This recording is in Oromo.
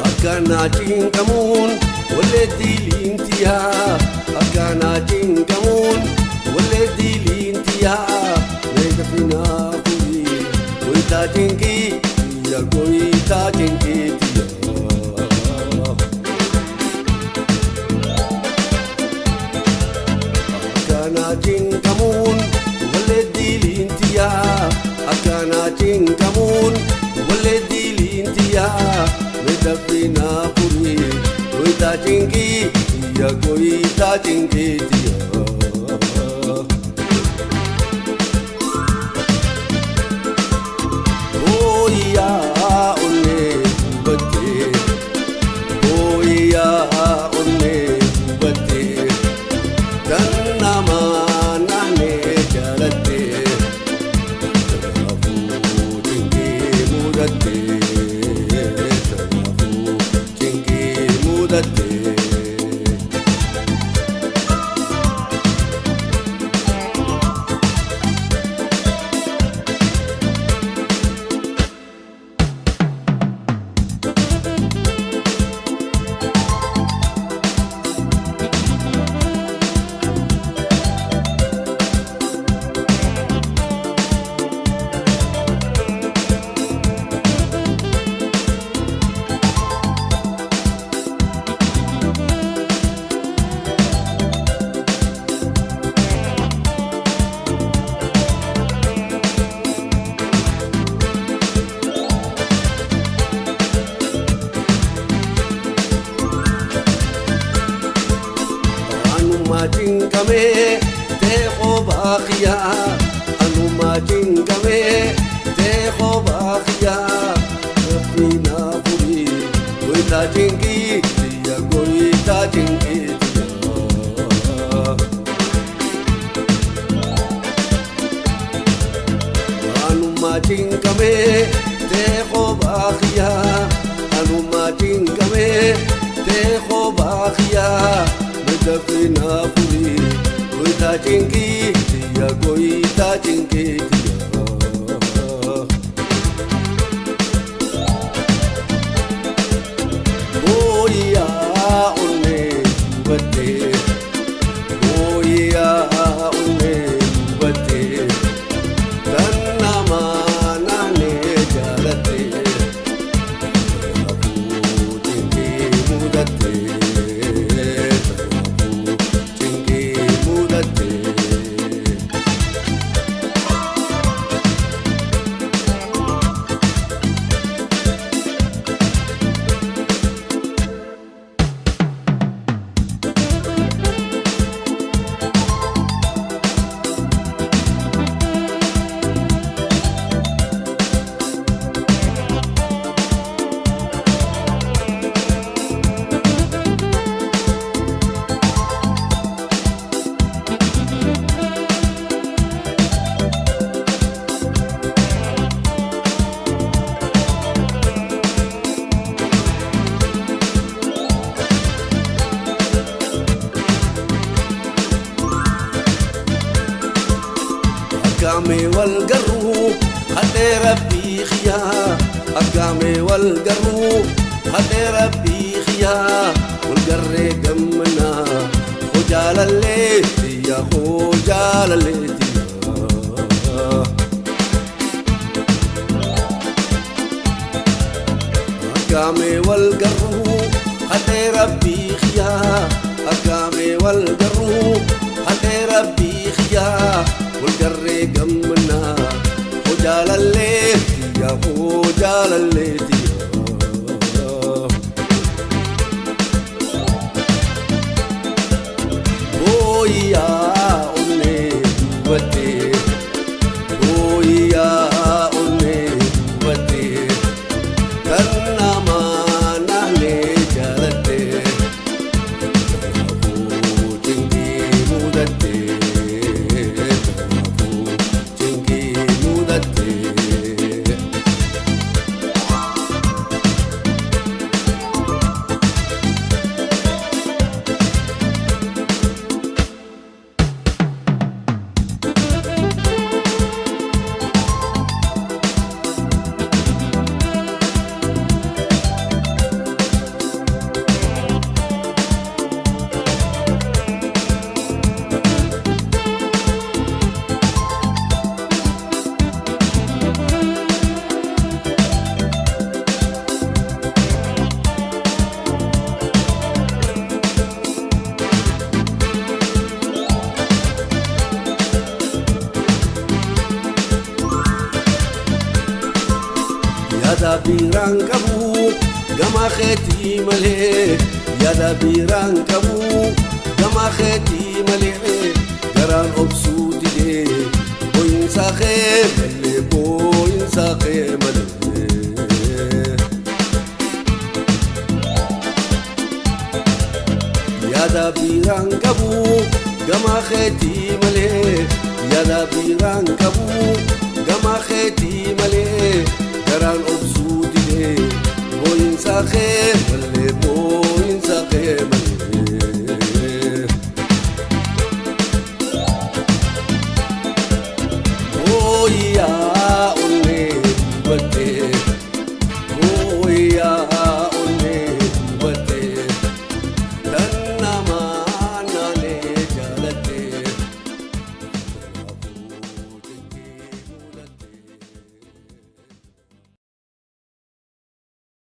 Akkanaa cinqamuun walleetti liintiyaa, akkanaa cinqamuun walleetti liintiyaa, meeshaa finaa furii goitaa cinqii tiyya, goitaa cinqii tiyya. Akkanaa cinqamuun walleetti liintiyaa, akkanaa cinqamuun walleetti liintiyaa, meeshaa finaa furii goitaa cinqii tiyya, goitaa cinqii tiyya. Booyyaa onnee hubattee, booyyaa onnee hubattee, kan namaa naannee jaalattee, kanaafuu cinqii mudattee, kanaafuu cinqii mudattee. Anuma cinqamee teekoo baaqiyaa, anuma cinqamee teekoo baaqiyaa, rabbina furii goitaa cinqii tiyya, goitaa cinqii tiyya. Anuma cinqamee teekoo baaqiyaa, anuma cinqamee teekoo baaqiyaa, meeshaa furii goitaa cinqii tiyya, goitaa cinqii tiyya. Booyyaa onnee hubattee, booyyaa onnee hubattee, kan namaa naannee jaalattee, kanaafuu cinqii mudattee, kanaafuu cinqii mudattee. Akkaamee wal garuu hadhee rabbii xiyyaa, akkaamee wal garuu hadhee rabbii xiyyaa, wal garree gammanaa hoo jaalallee tiyya, hoo jaalallee tiyya. Akkaamee wal garuu hadhee rabbii xiyyaa, akkaamee wal garuu hadhee rabbii xiyyaa, wal garree gammanaa hoo jaalallee tiyya, hoo jaalallee tiyya. Booyyaa onnee hubattee, booyyaa onnee hubattee, kan namaa naannee jaalattee, kanaafuu cinqii mudattee, kanaafuu cinqii mudattee. Yaada biraan qabu gama keetii malee, yaada biraan qabu gama keetii malee, garaan obsuu didee booyinsa kee malee, booyinsa kee malee. Yaada biraan qabu gama keetii malee, yaada biraan qabu gama keetii malee, garaan obsuu didee booyinsa kee malee.